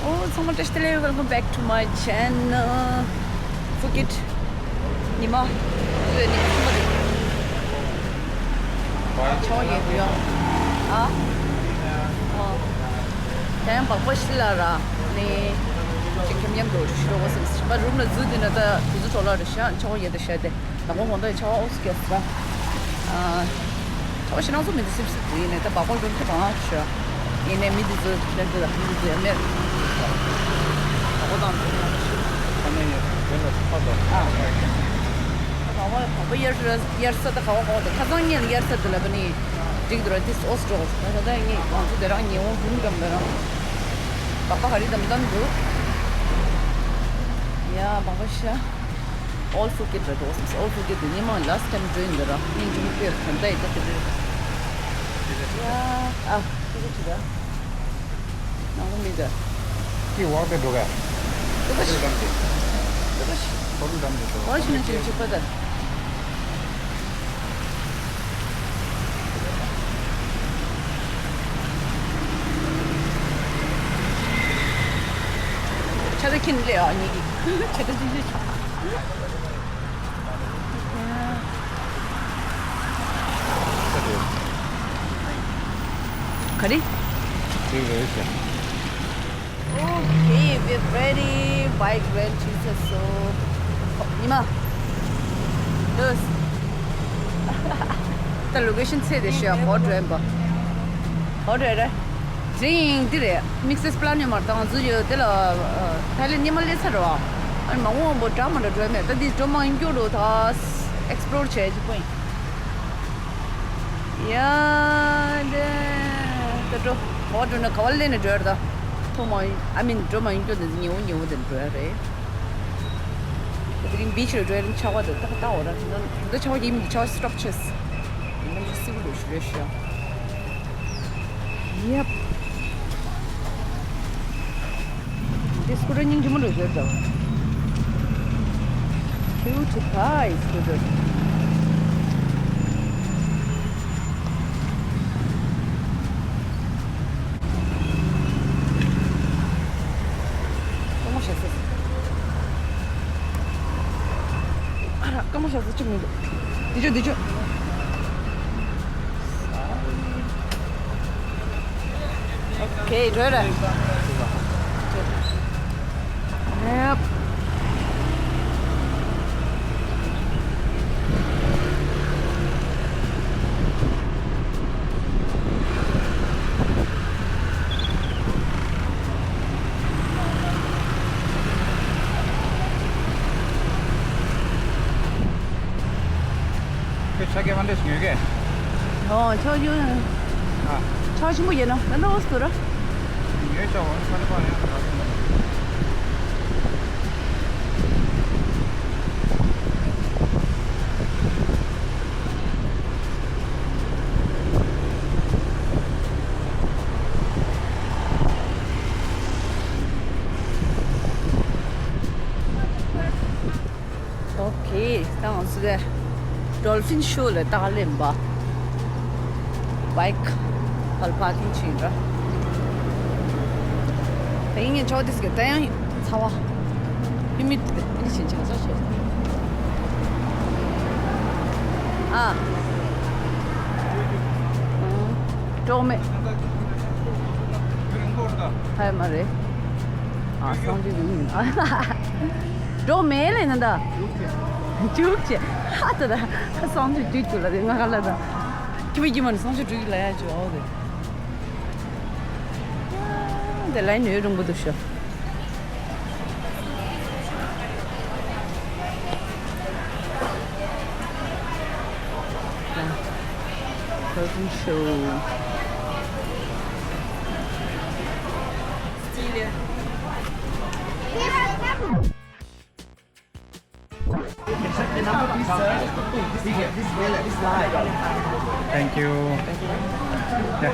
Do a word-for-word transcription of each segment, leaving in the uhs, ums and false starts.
ཨོ། ཚང་མ་བཀྲ་ཤིས་བདེ་ལེགས། Welcome back to my channel. Phuket. ཉི་མ། ཉི་མ་གསུམ་པ་རེད། ཆར་པ་ཡོད་འདུག་ཡ། ཨ། ཨ། དེ་ཡང་སྦག་སྦག་ཤི་ལ་ར། ནི། ཅིག་ཁེམ་ཉམ་འགྲོ་ཤི་རོ་བ་སེམས་ཤི་པ་རུམ་ལ་འཛུལ་དུས་ན་ད་དུས་ཚོད་འཕྲོ་བརླག་རེད་ཤག་ཆར་པ་ཡོད་འདུག་ཤག་དེ། ནག་པོ་གོང་ད་ཆར་པ་ཨོ་སི་ཀེ་སི་ར། ཨ། ཆར་པ་ཞེ་དྲག་ཚོ་མི་འདུག་སིབ་སིབ་འདུག་ཡིན་ནའི་ད་སྦག་སྦག་འགྲོ་ཐུབ་པ་ང་ཤོད། ཡིན་ནའི་མི་འདི་ཚོ་ལན་འདི་ལ་མི་འདི་ཚོ་ཡ་མེད། སྦག་སྦག་དང་འགྲོ་ཐུབ་པ་ང་ཤོད། ཁ་ནས་ཡར་ལ་ཕ་དང་། ཨ། སྦག་སྦག་སྦག་སྦག་དབྱར་དབྱར་ས་ད་ག་བ་ག་བ་དང་ཁ་སང་ངས་དབྱར་ས་འདི་ལ་བ་ནི་འགྲིག་འདུག་ར། དེ་ཨོ་སི་འགྲོ་ད་ད་ད་ངས་ང་ཚོ་དེ་རང་ཉི་འོང་བུམ་འགྲམ་དེ་རང་སྦག་སྦག་ག་རེ་དམ་དམ་འདུག་ཡ་སྦག་སྦག་ཤ། All Phuket རེད་འདུག All Phuket དུ་ཉི་མ་last time འགྲོ་ཡིན་འདི་ར། སྙིང་རྗེ་མོ་དཔེ་ག་འདྲ་ཡིན་ད་དེ་འདྲ། ཡ། ཨ། ཁྱེད་ཚོ་ཅི་ར། ནང་ལ་མི་འདུག་ཅི་འོག་དེ་འགྲོ་ག་འདུག་ག་ཁོ་རུ་འགྲམ་དེ། འདུག་ག་ཁོ་རུ་འགྲམ་དེ་འགྲོ། འོ་ཤི་ན་ཅི་ཅི་པ་ད། ཆ་ད་ཁྱིན་ལེ་ཨ་ཉི་གི། ཆ་ད་ཅི་ཅི་ཆ། ག་རེ། Okay, we're ready. Bike rent is so. ཉི་མ། ལོས། ད་ལོ་ཀེ་ཤན་ཚེ་དེ་ཤོད་ཧོ་ཌོ་ཨེམ་པ། ཧོ་ཌོ་ཨེམ་རེད། དེ་ཡིན་འདི་རེད། མིག་སེས་པླ་ནེ་མར་དང་འཛུལ་ཡོད་དེ་ལ། ཐའི་ལེན་ཉི་མ་སླེབས་ཚར་རེད་བ། ཨ་ནི་མ་འོངས་པོ་འདྲ་མ་འདྲ་འགྲོ་མེད་ད་འདི་འགྲོ་མ་ཡིན་རྒྱུ་རུ་ད་ཨེག་སི་པི་ལོར་བྱས་ཀྱི་པོ་ཡིན། ཡ་དེ་ད་འགྲོ། ཧོ་འགྲོ་ན་ག་བ་སླེབས་ནས་འགྲོ་ཡ་རེད་ད། ཐོག་མ་ཨ་མིན་འགྲོ་མ་ཡིན་རྒྱུ་དེ་ཉེ་བོ་ཉེ་བོ་དེ་འགྲོ་ཡ་རེད། དེ་རིང་བི་ཆི་ལ་འགྲོ་ཡ་རིང་ཆར་པ་དེ་ད་ལྟ་འོ་ར་དེ་ད་ཆར་པ་ཡིན་མིན་ཆར་པ་སི་ཊོབ་བྱས། ཡིན་ནམ་ཞིག་སི་བུ་འགྲོ་ཞུ་རེ་ཞུ་ཡ། Yep. འདི་སྐུ་དྲག་སྙིང་རྗེ་མོ་འདྲ་བཟོས་འདུག Cute pie scooter. སྐར་མ་ཞག་ཟེར། ཨ་ར་སྐར་མ་ཞག་ཟེར་གཅིག་མི་འདུག་འདི་ཆོ་འདི་ཆོ། ཨོ་ཁེ་འགྲོ་ར། ཡེབ། ཁྱོད་ཆ་གེ་མ་འདྲེས་ཉོས་གེ། ཨོ་ཆོག་ཡོད། ཨ། ཆོག་ཆེན་པོ་ཡིན་ནོ་ད་ནོ་སུ་ར། ཉོས་ཆོག་འོན་ཁ་ནི་པ་ཡང་ད་སོང་། ཨོ་ཁེ། ད་ང་ཚོ་དེ་ཌོལ་ཕིན་ཤོ་ལ་ལྟ་ག་སླེབས་པ། བའིཀ་ཕར་པར་ཀིང་བྱས་ཡིན་ར། ད་ཡིན་ངས་ཆོག་དེ་ཟེར་གི་ད་ཡང་ཚ་བ། ཧུ་མིད་དེ་ཧུ་མིད་བྱེད་ཆགས་ས་ཆེ། ཨ། ཨང་། གྲོགས་མེད། ཧའི་མ་རེད། ཨ་སང་དུས་ཡིན། འགྲོ་མེད་ལས་ན་ད། རྒྱུག་ཅེ། ཧ་ད་ད། སང་ཆུ་རྒྱུག་རྒྱུག་ལ་རེ་ང་ག་ལ་ད། ཁྱི་མི་ཁྱི་མ་ནི་སང་ཆུ་རྒྱུག་ལ་ཡ་ཅོ་འོ་དེ། དེ་ལ་ནི་རུང་པོ་འདུག་ཤོ། Curtain show. Thank you. Yeah.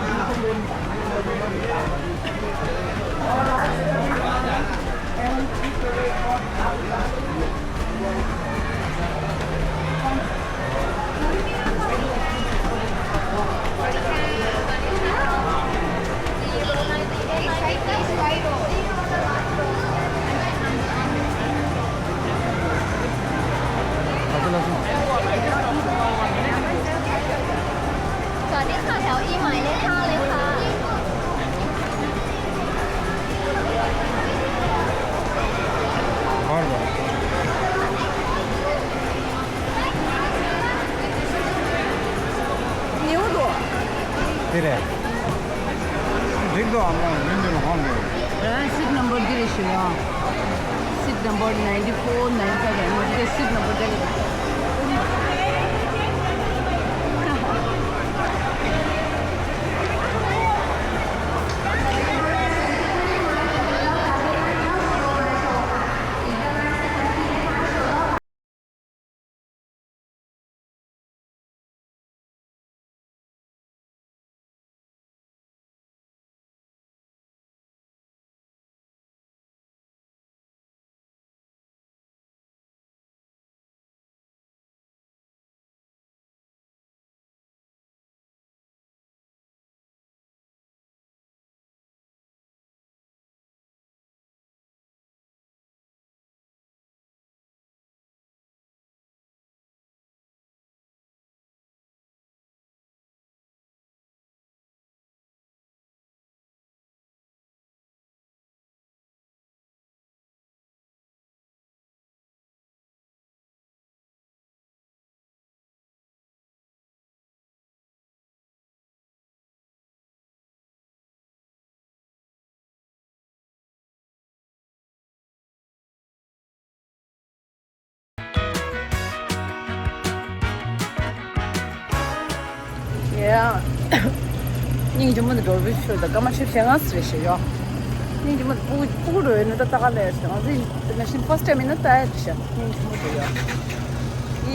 རེད། འགྲིག་འདུག་ཨ་མ་མི་འདུག་ཧོང་གི། རང་སིཊ་ནམ་བར་འདི་རེད་ཞུ་ཡ། སིཊ་ནམ་བར་ninety four, ninety five རེད། ང་ཚོ་སིཊ་ནམ་བར་དེ་རེད། ཡ། སྙིང་རྗེ་མོ་འདི་འགྲོ་བའི་ཆོས་དང་སྐར་མ་ཆུ་ཆེན་ང་ཟེར་ཞེས་ཡོ། སྙིང་རྗེ་མོ་འདི་སྤུ་སྤུ་རོལ་ནི་ད་ལྟ་ག་ལས་ཞེས་ང་ཚོའི་ནས་ཤིན་first time ཡིན་ན་ད་ཡ་ཞེས་སྙིང་རྗེ་མོ་འདི་ཡོ།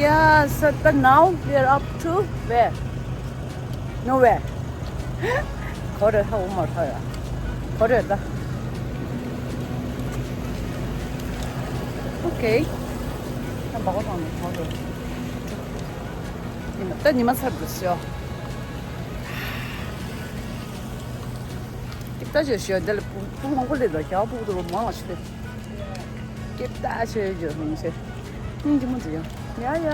Yeah, so the now we are up to where? Nowhere. ག་རེ་ཧ་འོ་མ་ཧ་ཡ། ག་རེ་ད། Okay. ད་འབག་གོ་ཐང་ནས་ག་རེ། ཉི་མ་ད་ཉི་མ་ཚར་འགྲོ་ཤོག་ཀིབ་ཏ་ཅོ་ཤོ་འདི་ལ་སྤུ་སྤུ་མང་པོ་སླེབས་འདུག་རྒྱ་སྤུ་དུ་མང་བ་ཞིག་སླེབས། ཀིབ་ཏ་ཆེ་ཡོད་ཧོན་ཆེ། སྙིང་རྗེ་མོ་འདི་ཡང་ཡ་ཡ།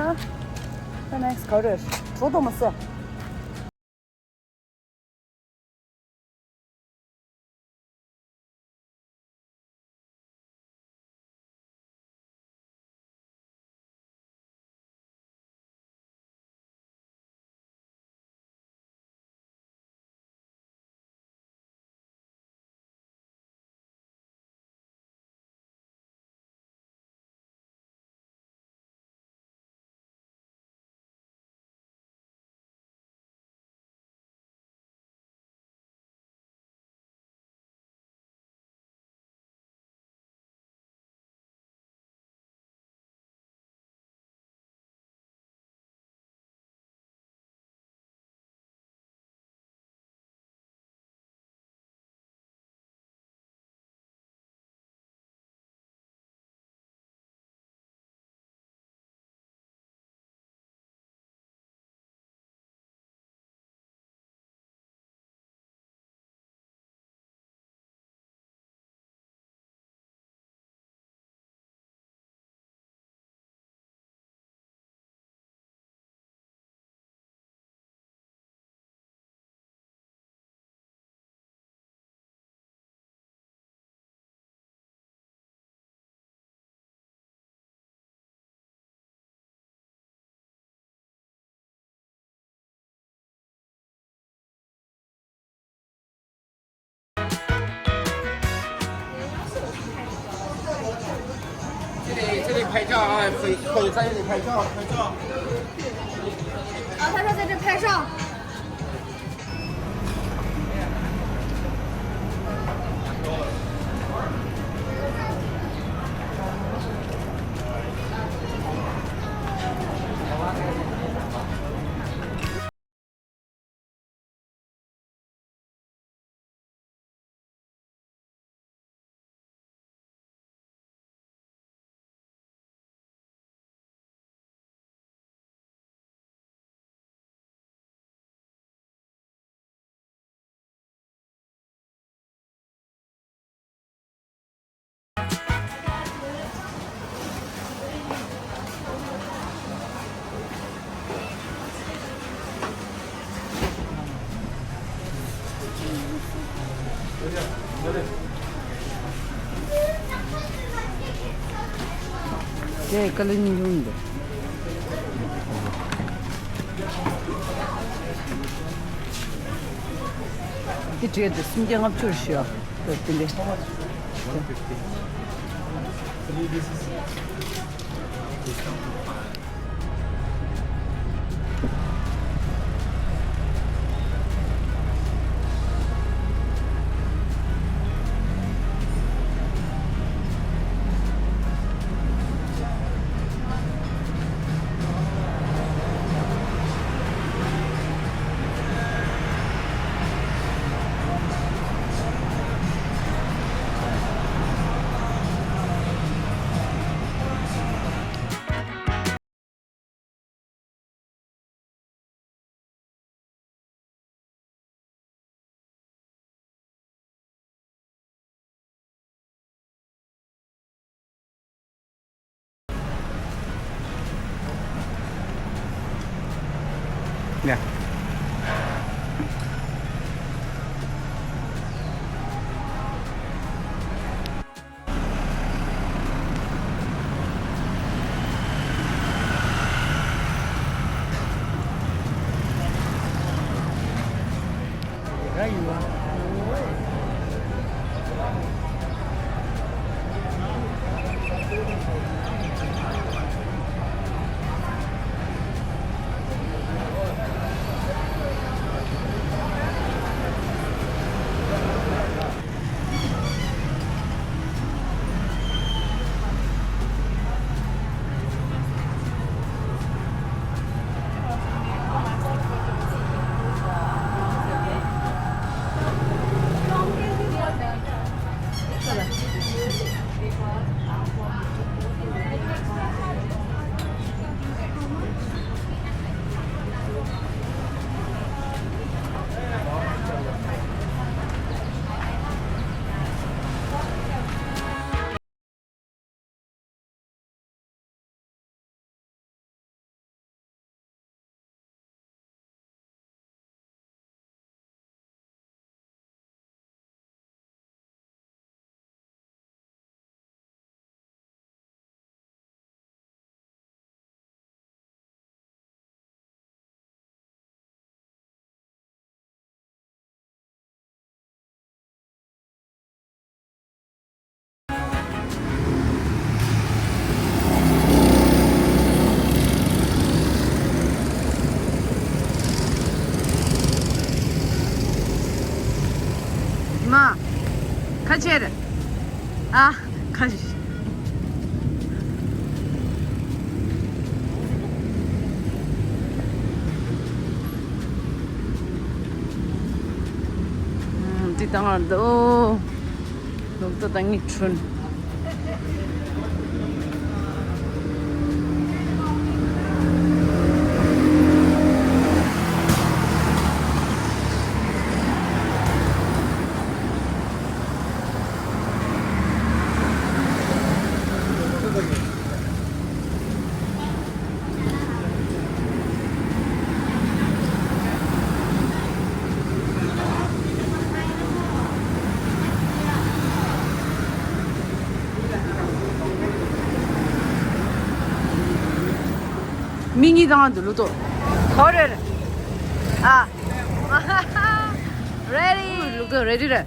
ད་ནེགསི་ག་རེ་གྲོ་དོ་མ་ས།这里，这里拍照啊，可以，可以在这里拍照，拍照。啊，他说在这拍照。དེ་ཀ་ལ་ཉིན་ཡོང་འདུག་དེ་སྤྲད་དེ་སུམ་བརྒྱ་ལྔ་བཅུ་ཞུ་ཡ། དེ་འདྲ། མ། ཁ་ཕྱིར། ཨ། ཁ་ཕྱིར། འདི་དང་འདི། ལུག་ཏོ་དང་ངི་ཁྲུན། མི་གཉིས་དང་འདུག་ལུག་ཏོ། ཧོ་རེད། ཨ། རེ་ཌི། ལུག་ཏོ་རེ་ཌི་རེད།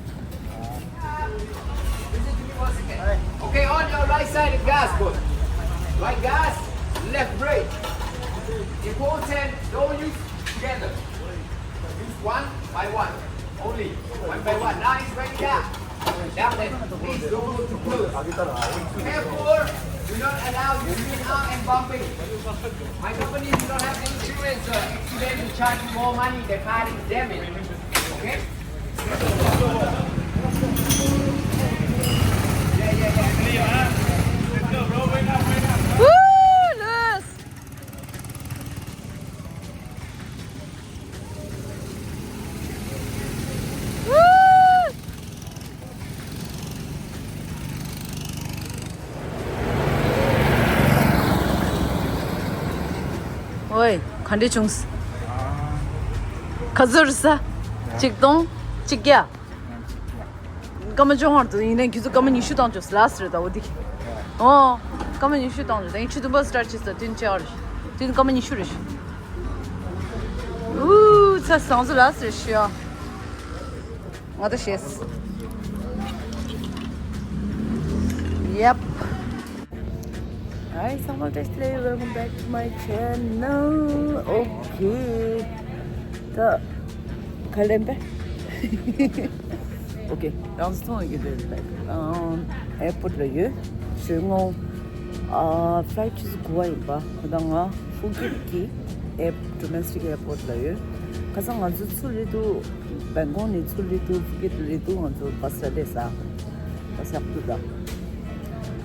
Okay, on your right side, gas, good. Right gas, left brake. Important, don't use together. Use one by one only. One by one. Now it's ready, yeah. Down there. Please don't go too close. Careful. Do not allow using arm and bumping. My company do not have any insurance, so accident will charge you more money than party damage. Okay? ཨོའི། ག་འདྲ་བྱུང་། ག་ཚོད་རེད་ཟེར། ཆིག་སྟོང་། ཆིག་བརྒྱ། སྐར་མ་བཅོ་ལྔ་འདུག་ཡིན་ནའི་ཁྱེད་ཚོ་སྐར་མ་ཉི་ཤུ་བཏང་ཆོག་ལགས་རེད་ད་འོ་དེ། ཨོ། སྐར་མ་ཉི་ཤུ་བཏང་ཆོག་ད་ཡིན་ཆུ་དུམ་པ་སི་ཊར་ཊི་བྱེད་ས་དེ་ནས་བཅར་རེད། དེ་ནས་སྐར་མ་ཉི་ཤུ་རེད། ཨུ་ཚ་བཟང་ཚོ་ལགས་རེད་ཤི་ཡ། ང་ཚོ་ཤེས། Yep. Hi, someone just play. Welcome back to my channel. Okay. ད་ག་ལེན་པས། Okay. རང་ཚོ་མཐོང་ཡོད་ཀྱི་རེད། Like, um, airport ལ་ཡོད། ཞོལ་ངོ། ཨ། flight ཆུ་ཚོད་དགུ་པ་ཡིན་པ། ད་ང་ཕུ་ཀེད་ཀྱི་air- domestic airport ལ་ཡོད། ཁ་སང་ང་ཚོ་ཚུར་སླེབས་དུས། བེང་ཀོག་ནས་ཚུར་སླེབས་དུས། ཕུ་ཀེད་སླེབས་དུས་ང་ཚོ་བྷ་སི་ལ་སླེབས་ས། བྷ་སི་ཡག་པོ་འདུག་ད།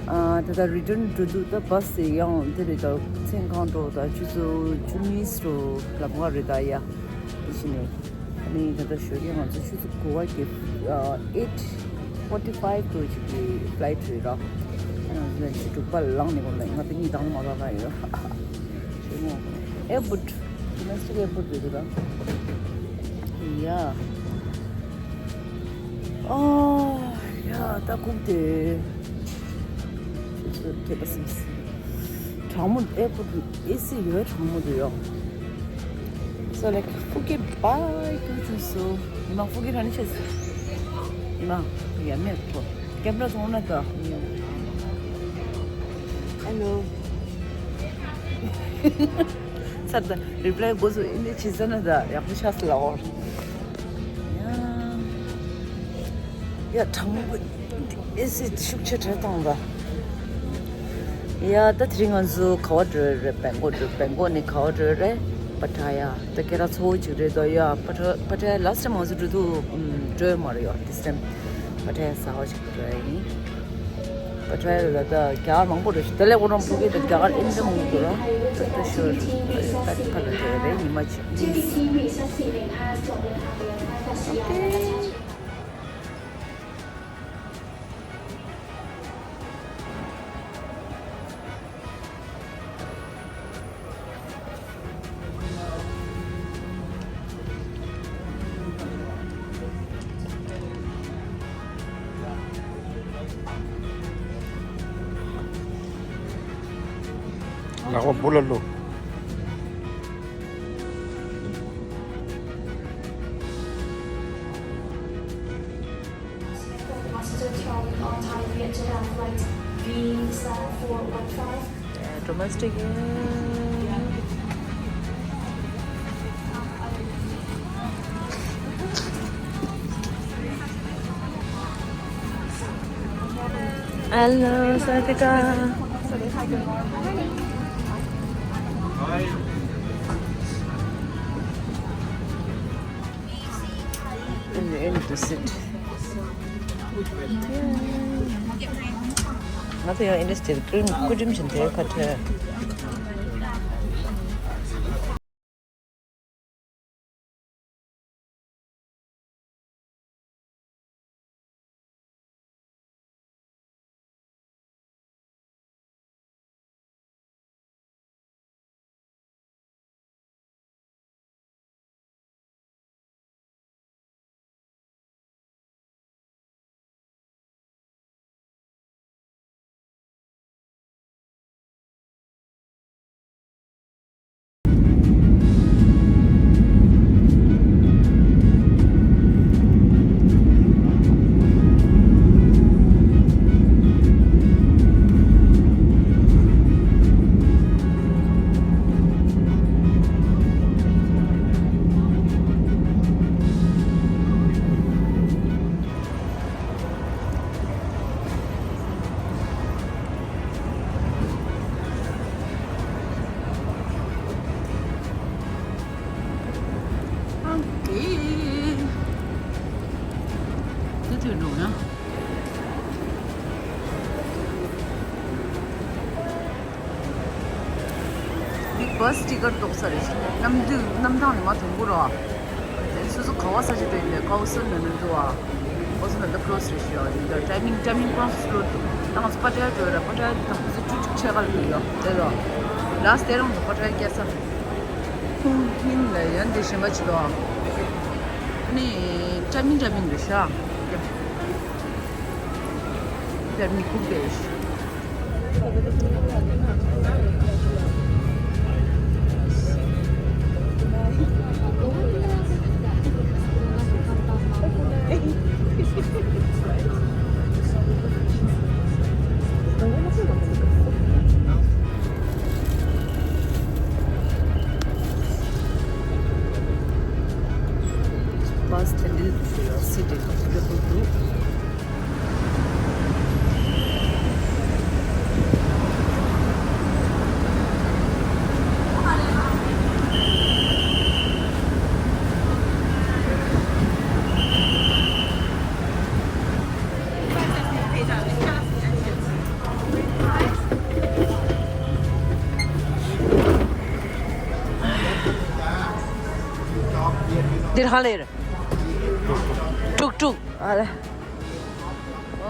ཨ། ད་ལྟ་རི་ཊརན་འགྲོ་དུས་ད་བྷ་སི་དེ་ཡང་དེ་རེད། ད་མཚན་གང་འགྲོ། ད་ཆུ་ཚོད་བཅུ་གཉིས་རུ་ལམ་ཁ་རེད་ད་ཡ། དེ་བཞིན་ནས། ཨ་ནི་ད་ལྟ་ཞོགས་ཀས་ང་ཚོ་ཆུ་ཚོད་དགུ་པ་གི། ཨ། eight forty five འགྲོ་ཅིག་གི་flight རེད་ར། ཨ་ནི་ཆུ་དྲུག་པ་ལངས་ནས་གོ་ན་ང་དེ་གཉིས་དང་མ་ལངས་ན་ཡོད། ཞོགས་ཀས་airport, domestic airport རེད་འདུག་ད། ཡ། ཨོ། ཡ། ད་ཁུག་དེ། ཁྱེད་པ་སིམ་སི། གྲང་མོ། airport ཨེ་སི་ཡོད། གྲང་མོ་དུ་ཡོད། So, like, ཕུ་ཀེད་བྷའི་ཀུ་ཆུ་སུ། ཉི་མ་ཕུ་ཀེད་ཧ་ནི་ཆེ་སི། ཉི་མ་ཡ་མེད་ཐོ། ཀེམ་ར་ཚོང་ན་ད། Hello. ས་ད་རི་པ་ལའི་འགོ་ཚུགས་ཨིན་ཇི་བྱེད་ས་ན་ད་ཡག་པོ་ཆགས་སི་ལ་འོ། ཡ། ཡ། གྲང་མོ་ཨེ་སི་ཤུགས་ཆེ་དྲགས་བཏང་ད། ཡ། ད་དེ་རིང་ང་ཚོ་ག་བ་འགྲོ་རེད། བེང་ཀོག་འགྲོ། བེང་ཀོག་ནས་ག་བ་འགྲོ་རེད། པ་ཐ་ཡ། ད་སྐད་གྲགས་ཚ་བོ་ཅིག་རེད་དོ། ཡ། པ་ཐ། པ་ཐ་ཡ་last time ང་ཚོ་འགྲོ་དུས། ཨམ། འགྲོ་ཡོད་མ་རེད་ཡ། This time པ་ཐ་ཡ་གསར་པ་ཞིག་འགྲོ་ཡ་ཡིན། པ་ཐ་ཡ་ལ་ད་རྒྱ་གར་མང་པོ་འགྲོ་ཤག་དེ་ལས་ཁོ་རང་ཕུ་ཀེད་ད་རྒྱ་གར་ཨིན་ད་མང་པོ་འགྲོ་ར། ད་ད་ཤོར་ད་ཁ་ལ་འགྲོ་ཡ་རེད། ཉི་མ་གཅིག་ལག་པ་སྦུག་ལ་བླུགས། Passengers traveling on Thai Vietjet Air Flight V seven four one five. Domestic. Hello, Sartika. Hi. In, in the seat. ང་ཚོ་ཡང་ཨིན་ཌི་སི་ཊི་ཀྲིམ་སྐུ་ཁྲིམས་བཞིན་དེ་ཁ་ཁྲལ། ཨང་ཀི། དེ་དུས་འགྲོ་ན། འདི་བྷ་སི་ཊི་ཀེ་ཊི་གཏོང་ས་རེད། གནམ་དུས་གནམ་ཐང་ནས་མར་དུམ་བུ་ར། དེ་སོ་སོ་ག་བ་ས་ཆ་འགྲོ་ཡིན་པའི་ཁའོ་སོན་ནས་མི་འགྲོ་བ། ཁའོ་སོན་ནས་ད་ཁོ་ལོ་སི་རེད་ཤི་ཡ། འདི་ད་ཊའི་མིང་ཊའི་མིང་ཁོ་རང་སོ་སོ་ལོ་འདུག་ད་ང་ཚོ་པ་ཊ་ཡ་འགྲོ་ཡ་ར། པ་ཊ་ཡ་དང་ཁོ་ཚོ་ཅུ་ཅིག་ཕྱེད་ཀ་ལ་ཡོད་ཡ། དེ་ལ་ལ་སི་ཊི་དེ་རང་ཚོ་པ་ཊ་ཡ་སྐྱེལ་ས་ཁུང་ཧིན་ལ་ཡ། འདི་གཞན་པ་ཅིག་འདུག་ཨ་ནི་ཊའི་མིང་ཊའི་མིང་རེད་ཤག་ཊའི་མིང་ཁུག་དེ་ཤི། Bus terminal to your city. འདིར་ཧ་ལས་རེད། ཀྲུག་ཀྲུག་ཨ་ལེ།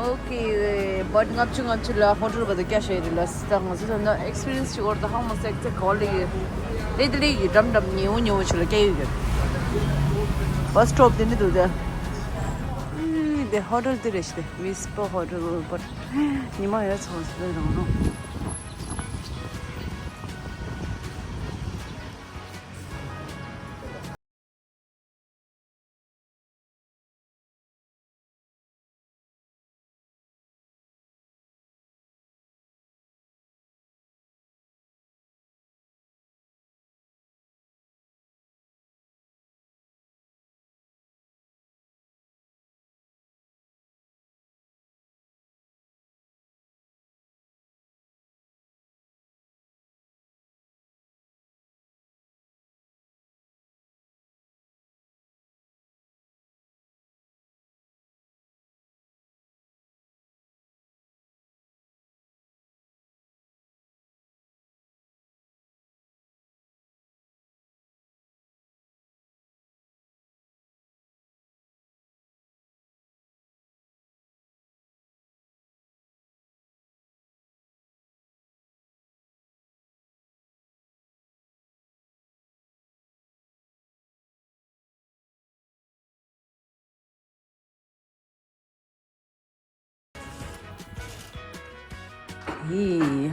ཨོ་ཁེ། བྷཊ་ལྔ་བཅུ་ང་བཅུ་ལ་ཧོ་ཊེལ་བར་དུ་སྐྱ་ཤེས་རེད་ལ་སི་ད་ང་ཚོ་ད་ན་ཨེག་སི་པི་རི་ཡན་སི་ཅིག་འོར་ད་ཧང་མ་སེག་ཚེ་གོ་ལེ་ཡོད། ལེ་དི་ལེ་ཡི་འགྲམ་འགྲམ་ཉེ་བོ་ཉེ་བོ་ཆུ་ལ་སྐྱ་ཡོད་ཡོད། བྷ་སི་སི་ཊོབ་དེ་ནི་འདུག་ད། ཨུ་དེ་ཧོ་ཊེལ་དེ་རེད་ཤི་དེ་མི་སི་པ་ཧོ་ཊེལ་བྷཊ་ཉི་མ་ཡོད་ཚོང་སི་ལ་རང་རང་། ཡི།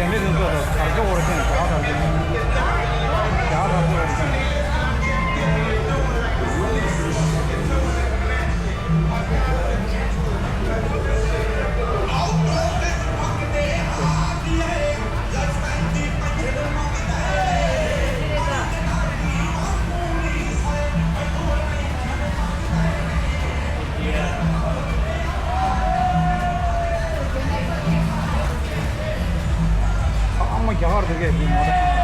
ལས་དེ་ཚོ་དང་དར་ཆ་འོར་ཅན་རྒྱ་གར་དར་ཆ། རྒྱ་གར་དར་ཆ་འོར་ཅན། ཚང་མ་རྒྱ་གར་དུ་སྐད་ཤེས་མ་རེད།